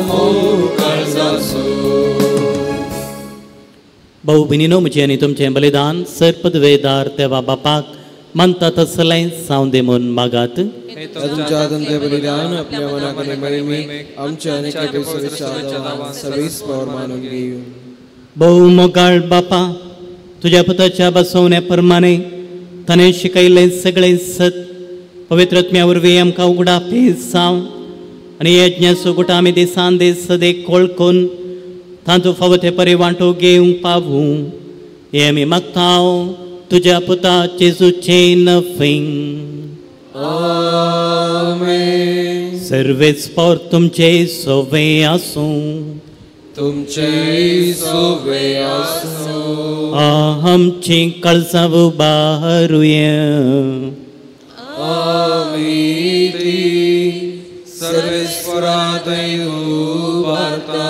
मोग काळजाचो. भाऊ भयणीनो, म्हजें आनी तुमचें बलिदान सर्पदवेदार देवा बापाक मानता तसलें जावं दे म्हूण मागात. तुमच्या हातान ते बलिदान आपल्या मनाक आनी महिमेक आमच्या आनी सवेस पावर मानून घेवं. भोव मोगाळ बापा, तुज्या पुताच्या बसवण्या प्रमाणे ताणें शिकयलें सगळें सत पवित्रत्म्या वरवीं आमकां उगडापी जावं आनी यज्ञाचो गुट आमी दिसान दीस सदेक कोळकून तांचो फावो ते परी वांटो घेवंक पावूं हें आमी मागता तुज्या पुता जेजूचे नफींग. आमेन. सर्वेच पावर तुमचे सोवे आसूं. तुमचे सोवे आसूं. आमची काळजां उबारुया. आमी ती सर्वेस्परा थंय उबारता.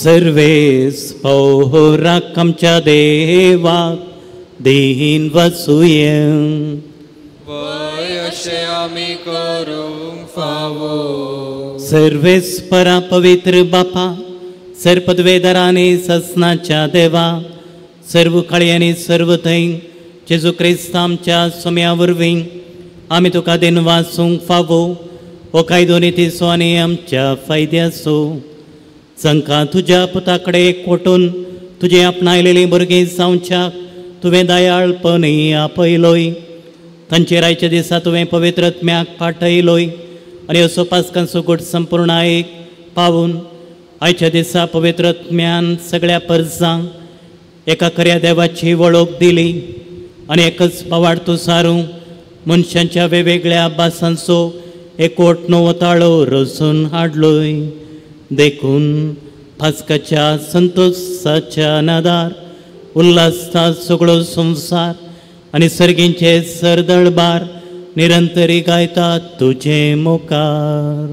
सर्वेस पौराक आमच्या देवाक दीन वसुया. वय अशें आमी करूंक फावो. सर्वेस्परा पवित्र बापा, सर्पदवेदरांनी ससनाच्या देवा, सर्व काळयांनी सर्व थंय जेजू क्रिस्त आमच्या सोम्या वरवीं आमी तुका then वासूंक फावो हो कायदो नितीचो आनी आमच्या फायद्याचो. जांकां तुज्या पुता कडेन एकवटून तुजें आपणायलेलीं भुरगीं जावच्याक तुवें दयाळपणी आपयलोय. तांचेर आयच्या दिसा तुवें पवित्र आत्म्याक पाठयलोय आनी असो पास्कांचो गोट संपूर्ण एक पावून आयच्या दिसा पवित्र आत्म्यान सगळ्या परजांक एका खऱ्या देवाची वळख दिली आनी एकच पावाडतो सारूं मनशांच्या वेगवेगळ्या भासांचो एकवट नवताळो रचून हाडलोय. देखून पास्काच्या संतोषाच्या नादार उल्हासता सगळो संवसार आनी सर्गींचे सरदळबार निरंतरी गायतात तुजे मुखार.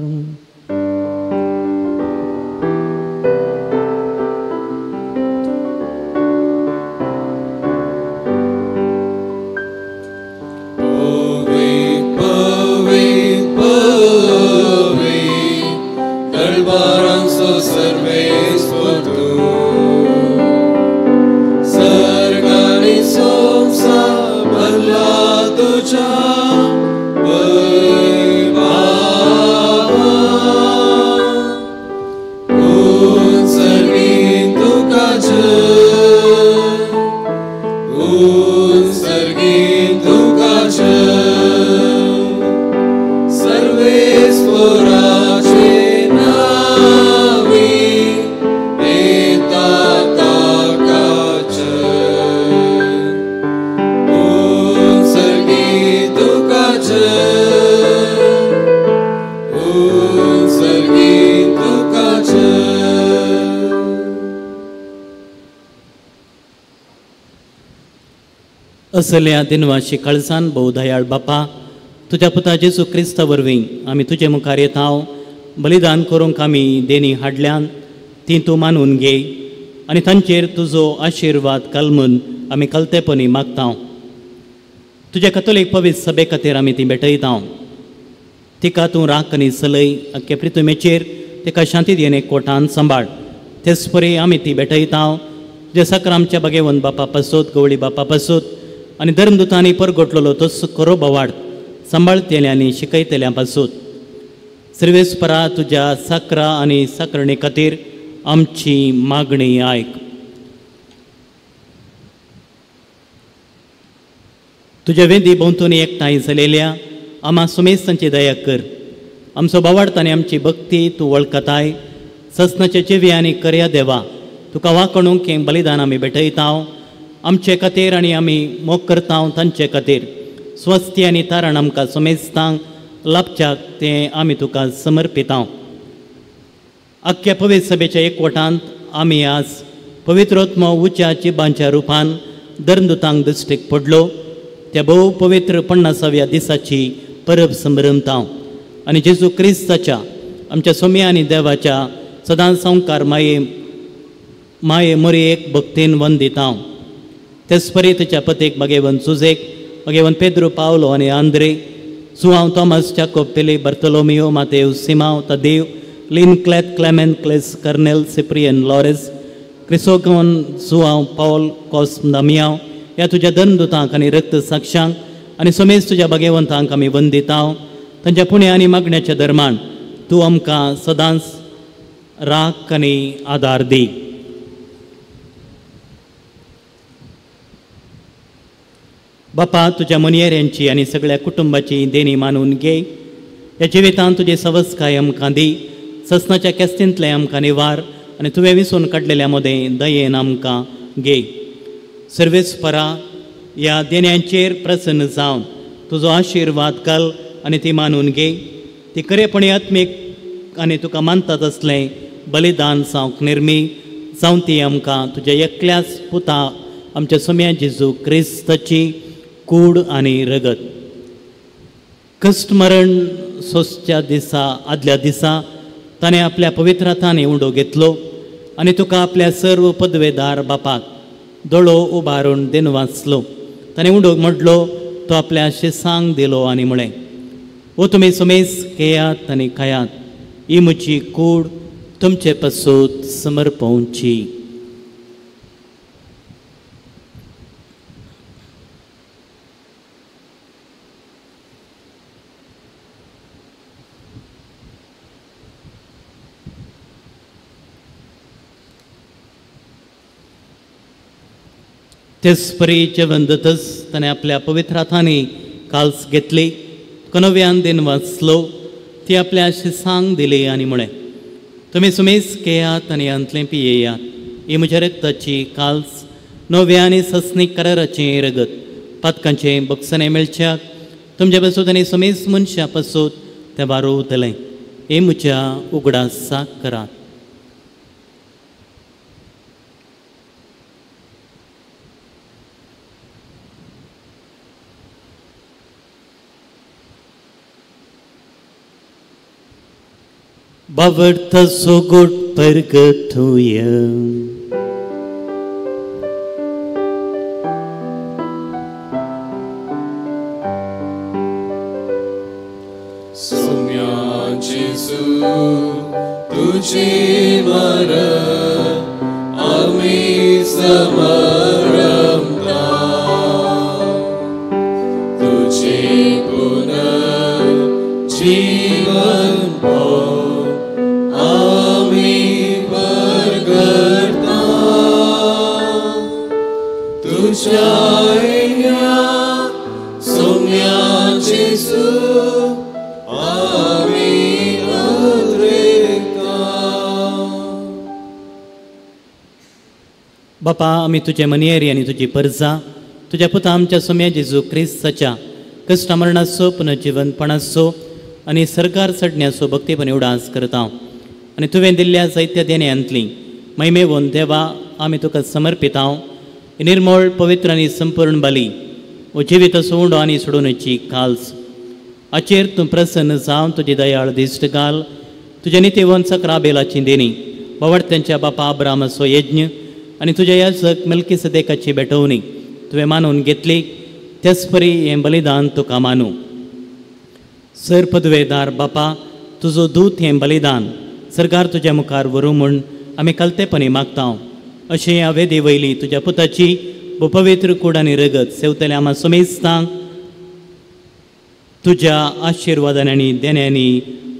असल्या दिनवाशी काळजान भोव दयाळ बापा, तुज्या पुता जेजू क्रिस्ता वरवीं आमी तुजे मुखार येता. बलिदान करूंक आमी देणी हाडल्यान ती तूं मानून घे आनी तांचेर तुजो आशिर्वाद घाल म्हूण आमी कलतेपणी मागता. तुज्या कथोलीक पवित्र सभे खातीर आमी ती भेटयता. तिका तूं राख आनी चलय, आख्खे प्रितुमेचेर तिका शांती दिवन एकवटान सांबाळ. तेच परी आमी ती भेटयता तुज्या सकरामच्या भगेवन बापा पासत, गवळी बापा पासत आनी धर्मदुतांनी परगटलेलो तोच खरो बोवाळ सांबाळतेल्या आनी शिकयतल्या पासून. सर्वेस्परा तुज्या साकरा आनी साकरणे खातीर आमची मागणी आयक. तुज्या वेंदी भोंवतणी एकठांय जालेल्या आमा सुमेस्तांची दया कर. आमचो बावाडत आनी आमची भक्ती तूं वळखताय. ससनाचे जिवी आनी करया देवा, तुका वाकणूक हें बलिदान आमी भेटयता. आमचे खातीर आनी आमी मोग करता तांचे खातीर स्वस्ती आनी तारण आमकां सुमेस्तांक लाभच्याक तें आमी तुका समर्पिता. आख्ख्या पवित्र सभेच्या एकवटांत आमी आज पवित्रोत्मो उच्या जिबांच्या रुपान धर्मदूतांक दृश्टीक पडलो त्या भोव पवित्र 50व्या दिसाची परब समरमता आनी जेजू क्रिस्ताच्या आमच्या सोम्या आनी देवाच्या सदांच संवकार माये माये मोरयेक भक्तीन वंदिता. तेच परी तुज्या पतीक भगेवन सुजेक, भगेवन पेद्रो, पावलो आनी Andre, Joao, Thomas, Jacob, Philip, Bartolomeo, Mateo, Simao, Tadeo, Lin, Clet, Clement, Cles, Cornel, Cyprian, Lawrence, Chrysogon, Joao, Paul, Cosme, Damiao ह्या तुज्या धर्मदूतांक आनी रक्त साक्षांक आनी समेज तुज्या भगेवंतांक आमी वंदिता. तांच्या पुण्य आनी मागण्याच्या दरम्यान तूं आमकां सदांच राख आनी आदार दी. बापा, तुज्या मोनयेऱ्यांची आनी सगळ्या कुटुंबाची देणी मानून घे. ह्या जिवितांत तुजी सवस्काय आमकां दी. ससनाच्या केस्तींतलें आमकां निवार आनी तुवें विसून काडलेल्या मदें दयेन आमकां घे. सर्वेस्परा, ह्या देण्यांचेर प्रसन्न जावन तुजो आशिर्वाद घाल आनी ती मानून घे. ती खरेपणी आत्मीक आनी तुका मानतात असलें बलिदान जावंक निर्मी जावन ती आमकां तुज्या एकल्याच पुता आमच्या सोम्या जेजू क्रिस्ताची कूड आनी रगत. कश्ट मरण सोंसच्या दिसा आदल्या दिसा ताणें आपल्या पवित्र हातांनी उंडो घेतलो आनी तुका आपल्या सर्व पदवेदार बापाक दोळो उबारून दिन वाचलो. ताणें उंडो मोडलो, तो आपल्या शिसांक दिलो आनी म्हळें, ओ तुमी सुमेस घेयात आनी खायात, ही म्हजी कूड तुमचे पासून समर्पोवची. तेच परी जेवण जातच ताणें आपल्या पवित्र हातांनी काल्स घेतली, कनव्यान दिन वाचलो, ती आपल्या शिसांक दिली आनी म्हळें, तुमी सुमेस घेयात आनी हांतलें पियेयात, ही म्हज्या रक्ताची काल्स, नव्या आनी ससनीक कराराचें रगत, पातकांचें बक्षणें मेळच्याक तुमच्या पासून आनी सुमेस मनशां पासून तें वारोवतलें. हें म्हज्या उगडासाक करात. बावडता सोगोट परगतुया. सोम्या जेजू तुझे मरण आमी समरमता, तुझे पुनर्जीवन सोम्या जेजू आमी अद्रेकता. बापा, आमी तुजे मनियेरी आनी तुजी परजा तुज्या पुता आमच्या सोम्या जेजू क्रिस्ताच्या कश्ट मरणाचो पुनर्जिवनपणाचो आनी सरकार चडण्याचो भक्तीपणी उडास करता आनी तुवें दिल्ल्या जायत्या देण्यांतली महिमेवन देवा आमी तुका समर्पिता. निर्मळ पवित्र आनी संपूर्ण बली ओ जिवीत उंडो आनी सोडोवण्याची काल्स हाचेर तूं प्रसन्न जावन तुजी दयाळ दिश्ट घाल. तुज्या नितीवंत सकराबेलाची देणी, बावडत्यांच्या बापा अब्रामाचो यज्ञ आनी तुज्या याजक मेल्कीसदेकाची भेटवणी तुवें मानून घेतली, त्याच परी हें बलिदान तुका मानू. सर पदवेदार बापा, तुजो दूत हें बलिदान सरकार तुज्या मुखार व्हरूं म्हूण आमी कलतेपणी मागता. अशें ह्या वेदी वयली तुज्या पुताची पवित्र कूड आनी रगत सेवतल्या आमा सुमेस्तांक तुज्या आशिर्वादान आनी देण्यांनी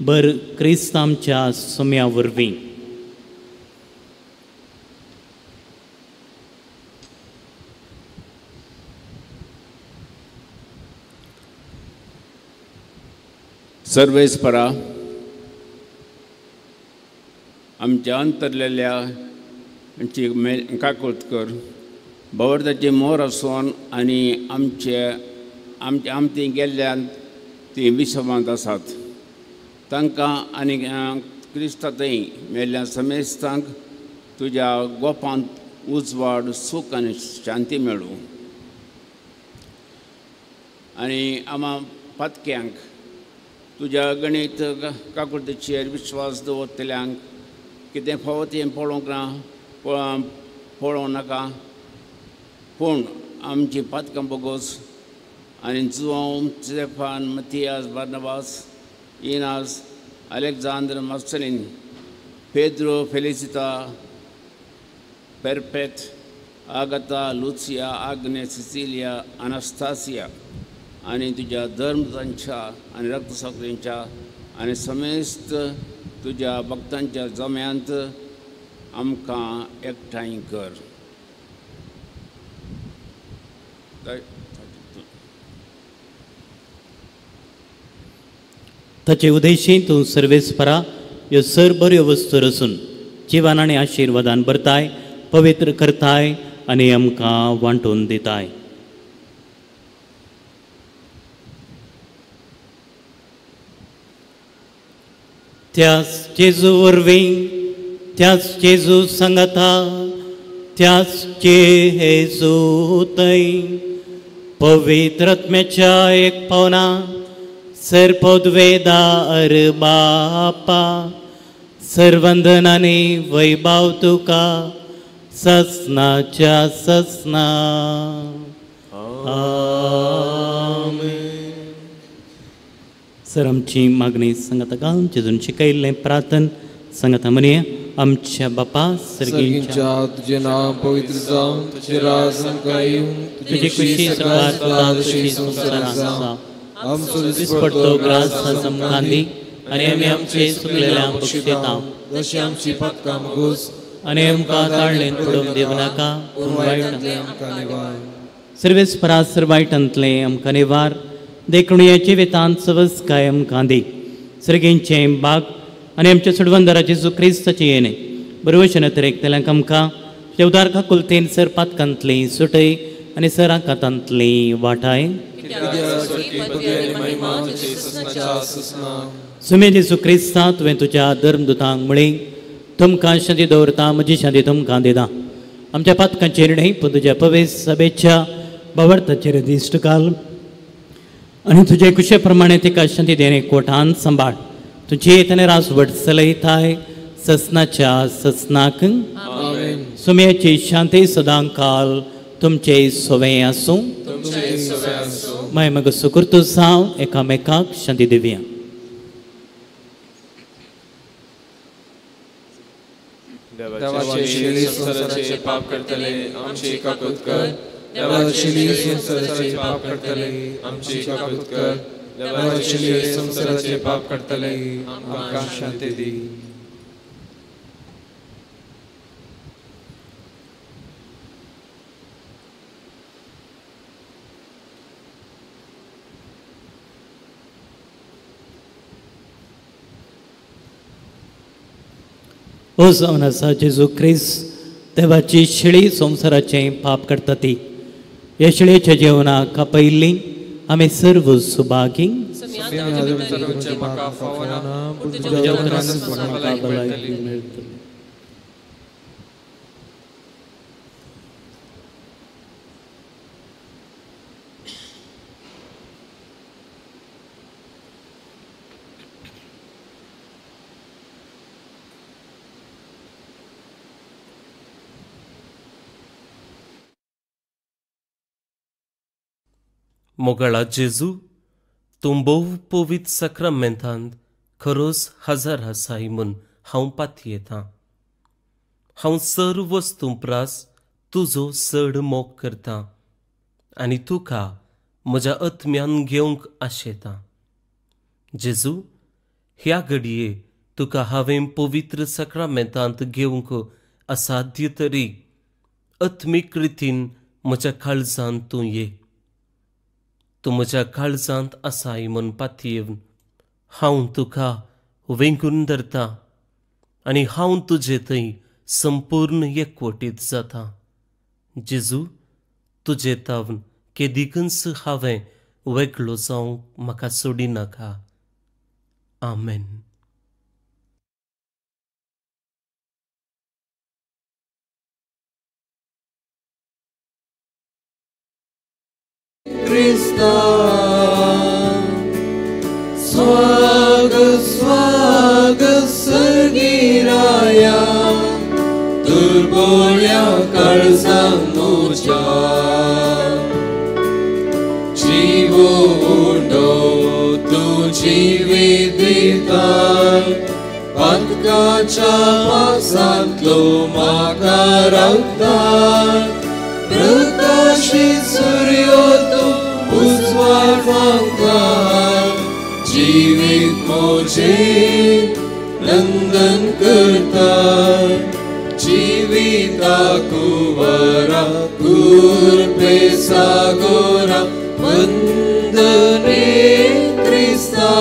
बर क्रिस्त आमच्या सोम्या वरवीं. सर्वेस्परा आमच्या अंतरलेल्या आमची काकूत कर भवर्ताची मोर आसून आनी आमचे आमचे आमती गेल्ल्यान ती विश्वांत आसात तांकां आनी क्रिस्ता थंय मेल्ल्या समेस्तांक तुज्या गोपांत उजवाड सूख आनी शांती मेळूं आनी आमा पातक्यांक तुज्या गणीत काकुळतेचेर विश्वास दवरतल्यांक कितें फावो तें पळोवंक ना पळोवं नाका पूण आमची पातकां बोगोस आनी Joao Stefan Mathias Barnabas Inas Alexander Marcelin Pedro Felicita Perpet Agatha Lucia Agnes Cecilia Anastasia आनी तुज्या धर्मतांच्या आनी रक्तसाक्षींच्या आनी समेस्त तुज्या भक्तांच्या जम्यांत आमकां एकठांय कर. ताचे उद्देशी तूं सर्वेस्परा ह्यो सर बऱ्यो वस्तू रसून जिवान आनी आशिर्वादान भरताय पवित्र करताय आनी आमकां वांटून दिताय. त्याच जेजू वरवीं त्याच जेजू सांगाता त्याच जेजू थंय पवित्र आत्म्याच्या एक पावना सर्पोद्वेदार बापा सर्वंदनाने वैभाव तुका ससनाच्या ससना. आमेन. सर आमची मागणी सांगाता घालून जेजून शिकयल्लें प्रार्थन सांगाता म्हणया. आमच्या बापा सर्गींच्या तुझे नाव पवित्र जावं, तुझे राज आमकां येवं, तुजी खुशी स्वर्गात तशी संवसारांत जावं. आमचो दिसपडतो ग्रास आमकां दी आनी आमी आमचे चुकलेल्यांक बक्षिता जशी आमची पातकां मोगूस आनी आमकां ताळणेन पडूंक दिवं नाका पूण वायटांतलें आमकां निवार. सर्वेस्परा सर वायटांतलें आमकां निवार देखून ह्या जिवितांत सवसकाय आमकां दी. सर्गींचें बाग आनी आमच्या सोडवंदरा जेजू क्रिस्ताचें येणें बरवशेन एकतल्यांक आमकां तुज्या उदार काकुळतेन सर पातकांतलीं सुटय आनी सर आकांतांतलीं वाटाय. सुमे जेजू क्रिस्ता तुवें तुज्या धर्मदुतांक म्हळें तुमकां शांती दवरता म्हजी शांती तुमकां दिता. आमच्या पातकांचेर न्हय पूण तुज्या पवित्र सभेच्या भावार्थाचेर दिश्ट घाल आनी तुजे कुशे प्रमाणे तिका शांती देणे कोठान सांबाळ. तुजी येतने राजवट चलयताय ससनाच्या ससनाक. सुम्याची शांती सदां काल तुमचे सोवे आसूं. माय मग सुकृत जावं एकामेकाक शांती दिवया. देवाचे शिली संवसाराचे पाप करतले आमची काकूत कर. देवाचे शिली संवसाराचे पाप करतले आमची काकूत कर. देवाचे शिली संवसाराचे पाप करतले आमकां शांती दी. ओ जावन आसा जेजू क्रिस्त देवाची शिळी संवसाराचें पाप करता ती ह्या शिळेच्या जेवणाक आपयल्ली आमी सर्व सुभागी. मोगळा जेजू तूं भोव पवित्र साक्रामेंतांत खरोच हजार आसाय म्हूण हांव पातयेतां. हांव सर्व वस्तूं प्रास तुजो चड मोग करतां आनी तुका म्हज्या आत्म्यान घेवंक आशेतां. जेजू ह्या घडये तुका हांवें पवित्र साक्रामेंतांत घेवंक असाध्य तरी आत्मीक रितीन म्हज्या काळजांत तूं ये. तूं म्हज्या काळजांत आसाय म्हूण पातयेवन हांव तुका वेंगून धरता आनी हांव तुजे थंय संपूर्ण एकवटीत जाता. जेजू, तुजे तावन केदिकूच हांवें वेगळो जावंक म्हाका सोडिनाका. आमेन. क्रिस्ता स्वागत स्वागत सर्गिराया दुर्बोळ्या काळजां म्हज्या जीवो उंडो तूं जिवीत दिता पातकाच्या पासांतलो म्हाका रावता प्रकाशी सूर्यो तूं उजवाड फांकता जिवीत म्हजें नंदन करता जिविता कुवरा कुर्पे सागोरा वंदने क्रिस्ता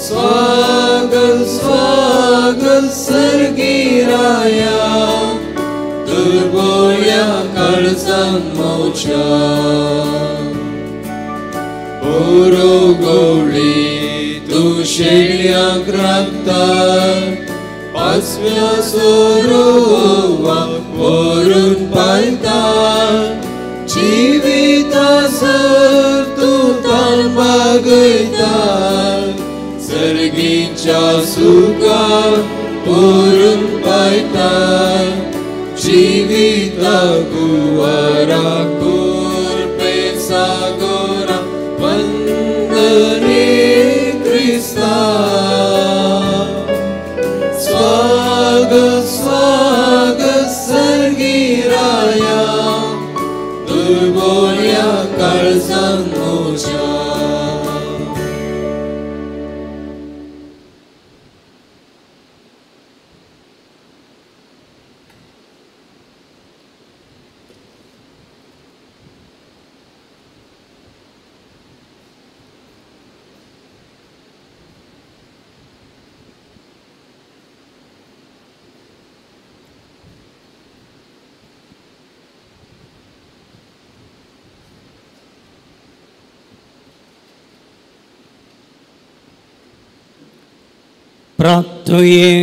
स्वागत स्वागत सर्गिराया दुर्बोळ्या काळजां म्हज्या बरो गोळी तूं शेळयांक राखता पाचव्या सोरोवाक व्हरून पायता जिवितासर तूं तान बागयता सर्गीच्या सुखाक व्हरून पायता जिविता कुवरा कुर्पे सागोरा वंदने क्रिस्ता स्वागत स्वागत सर्गिराया दुर्बोळ्या काळजां म्हज्या. प्रार्थुये.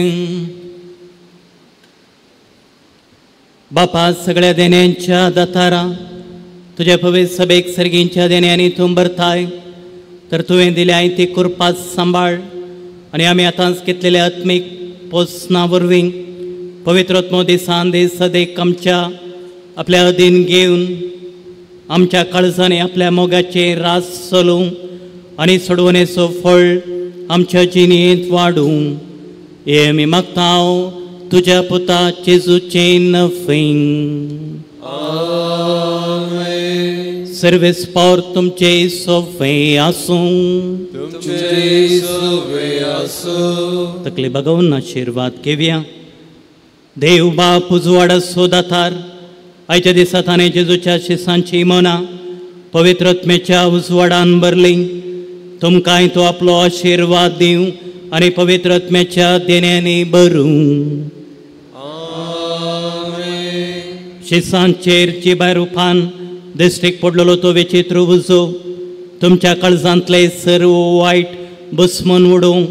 बापा सगळ्या देण्यांच्या दातारा तुज्या पवित्र सभेक सर्गींच्या देण्यांनी तूं भरताय तर तुवें दिल्या ती कृपा सांबाळ आनी आमी आतांच घेतलेल्या आत्मीक पोसना वरवीं पवित्र दिसान दीस सदेक आमच्या आपल्या अधीन घेवन आमच्या काळजांनी आपल्या मोगाचें रास चलूं आनी सोडवणेचो फळ आमच्या जिणेंत वाडूं हे आमी मागता तुज्या पुता जेजूचें नफींग. सर्वेस पावर तुमचे सोफे आसूं. तकली बगोवन आशिर्वाद घेवया. देव बाप उजवाड सोदातार आयच्या दिसा ताणें जेजूच्या शिसांची मनां पवित्रत्मेच्या उजवाडान भरली. तुमकांय तो आपलो आशिर्वाद दिवं आनी पवित्रत्म्याच्या देण्यांनी भरूं. शिसांचेर जिबाय रुपान दिश्टीक पडलेलो तो विचित्र उजो तुमच्या काळजांतले सर्व वायट भस्मून उडोवं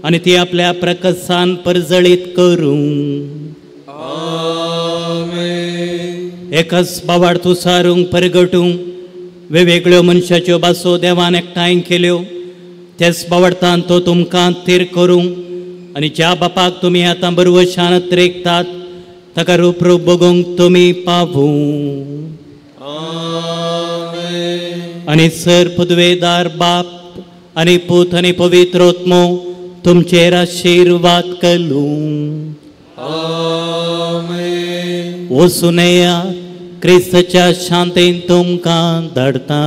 आनी ती आपल्या प्रकसान परजळीत करूं. एकच बाबाड तूं सारूंक परगटूंक वेगवेगळ्यो मनशाच्यो भासो देवान एकठांय केल्यो तेच बावडतान तो तुमकां थीर करूं आनी ज्या बापाक तुमी आतां बरवशान त्रेकतात ताका रूप रूप बगोवंक तुमी पावूं. आनी सर पदवेदार बाप आनी पूत आनी पवित्र आत्मो तुमचेर आशिर्वाद करूं. वचून येया क्रिस्ताच्या शांतेन तुमकां धाडटा.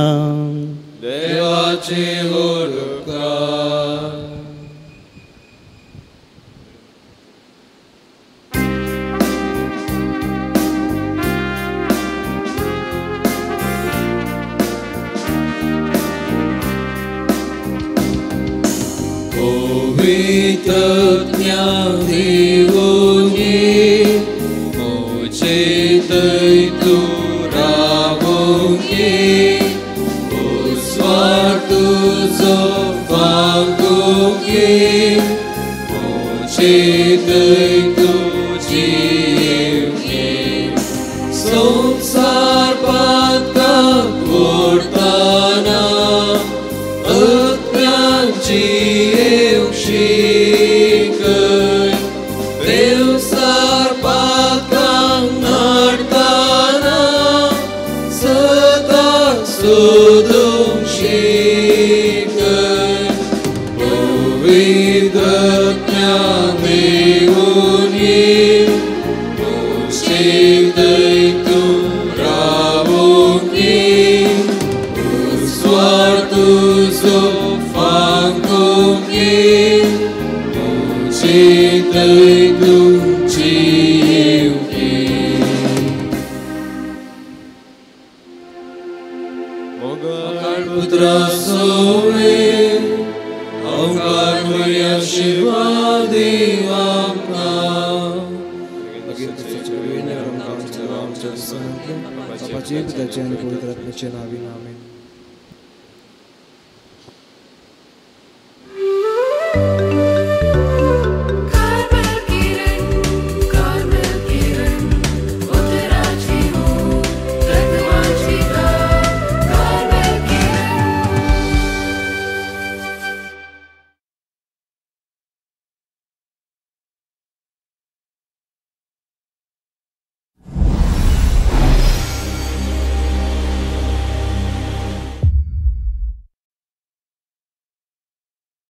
देवाची व्हड उपकार. पवित्रज्ञा देवुनी मोचेतय तूं रावोंगे उस्वार तुजो फांगोंगे मोचेतय तूं जिवगे संसार पातकां ओडताना अज्ञानची येवंक शिकय देवसार पातकां नाडताना सदां सोदूंक शिकय पवित्रज्ञा देवुनी मोचेतय तूं रावोंगे उस्वार तुजो फांगोंगे मोचेतय तूं जिवगे. मोगाळ पुत्रा सोवे अवकार मरिया शिवा देवांका बापाचे, पुताचे आनी पवित्र आत्म्याचे नांवान आमेन.